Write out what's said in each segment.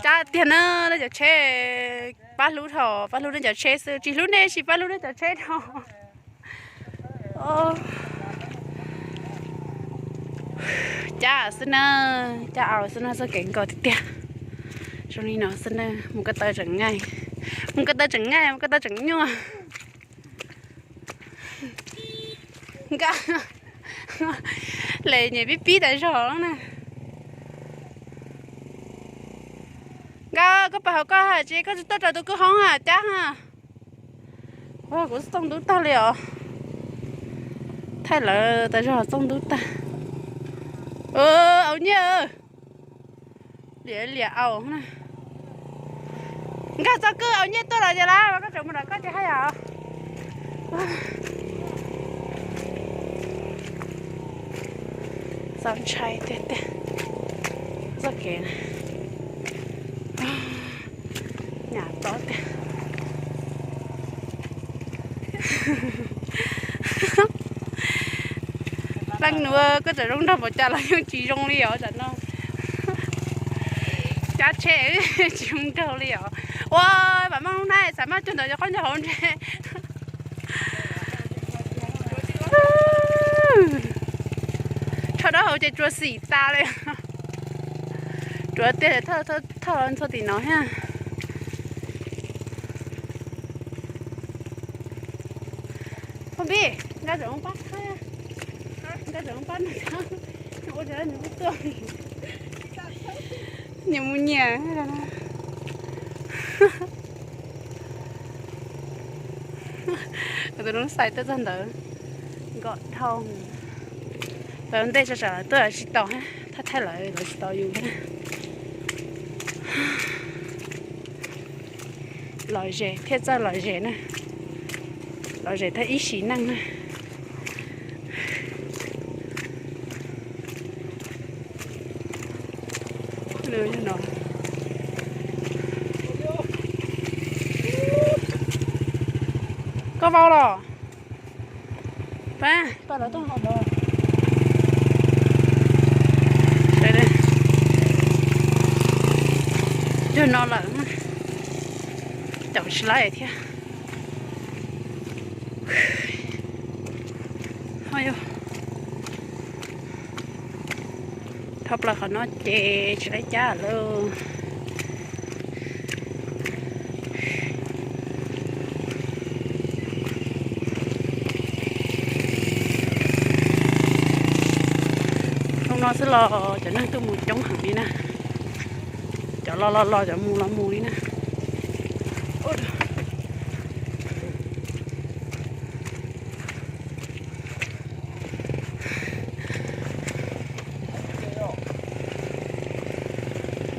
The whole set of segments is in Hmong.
Cab tiag na, nej cov tsheb pab hlub dhau, pab hlub nej cov tsheb xwb, tsis hlub nej tsis pab hlub nej cov tsheb dhau. Cab xwb na, cab au xwb na, txoj kev nkos tiag tiag. Zoo li no xwb na, mus ko taw tseem nqaij, mus ko taw tseem nqaij, mus ko taw tseem nyuaj. Nkaj, le nyem pib pib tas zog na. Nkaj, koj pais hauv koj hais tsis koj tsis tuaj raws tus kwj hoob hais cab ha. Kuv txooj ntub tag li os. Thaij lawv tas zog txooj ntub tag. Au nyiaj, liam liam au na. Nkag txoj kwj au nyiaj tuaj los ces lawm koj tseem mus nram koj ces haj yam. Txaus ntshai tiag tiag txoj kev na. Nyam tob tiag. Leej nus, koj txawm zoo nraug npaum cas los yeej tsis zoo li os tam no. Cab tsheb tsis zoo nraug li os. Ua, vam meej lub hnab xav maj cuag ntawd cov qhaub ncaug hauv ntsej. Rho dawb hauv ces tsuas xim tas li. Tsuas tiag, thauj thauj thauj txog tim no thiab. Phooj Pij, nkaj tseem pab, nkaj tseem pab nws, ua cas nws kuj tuaj, nyias mus nyias. Tus noob xais tuaj txog ntawd, nkos dhau. Tau ntej tsa tsam lawv tuaj lawv tsis tos, thaj thaj lawv lawv tsis tos yus thiab. Lom zem thiaj txawj lom zem na, lom zem thiaj ib sim neej na. Koj vau los? Pab, pab lawv tuaj hauv. Yog no lawm, caum tsis laib thiab. Thoob plaws qhov no ces tsis laib cab lawm. Hnub no xwb los cov neeg tuaj mus coob heev li na. Cov los los los, cov mus los mus li na.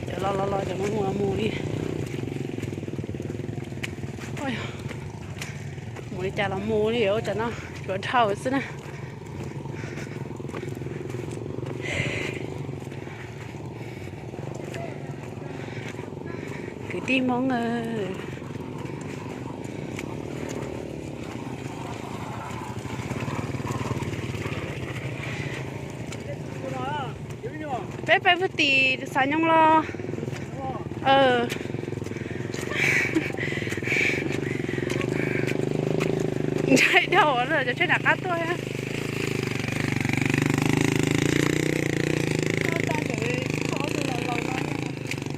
Cov los los los, cov mus los mus li. Mus li cas los mus li, ua cov no tsuav dhau xwb na. Kwv tij Hmoob, peb pais puag tim Xav Nyooj los. Ntshai dhau, cov tsheb nram qab tuaj.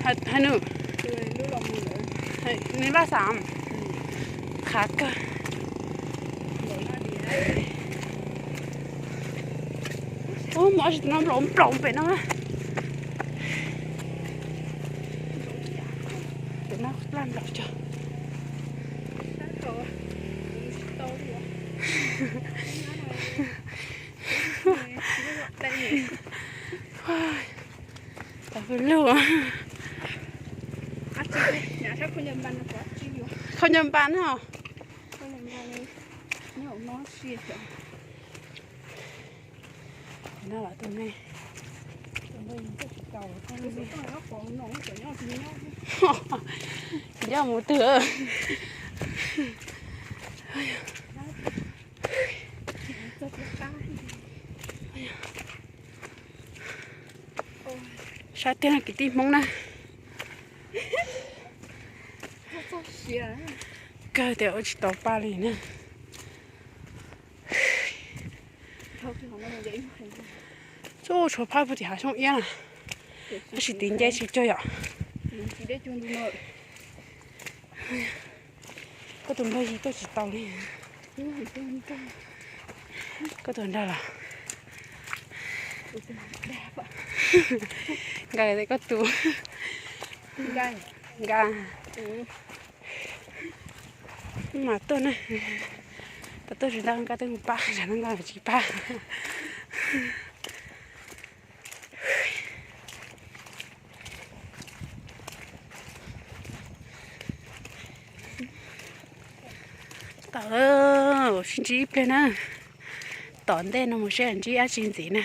Hais nws, nws laj xav, qhav kawg. Ub, mus ob tsis no nplaum nplaum pem no. Pem no laj nplaum cog. Tau lug. Khaub ncaws npas no. Tsis nyob mus twg. Saib tiag kwv tij Hmoob na. Kawg tias ua tsis tau paj li na. Txuj tshuav phab puag tim hav xyoob iab na. Tab sis tid nce tsis cuag yom. Koj tus nraug yig tuaj tsis tau li. Koj tus nraug los? Nqa koj tus. Nqa. Mas tuaj na. Tau tuaj tsis tau nqa twb mus pab, tsam no nqa tsis pab. Tau, sib ntsib ib pliag na. Tom ntej no mus seb ntsib dab tsi ntxiv na.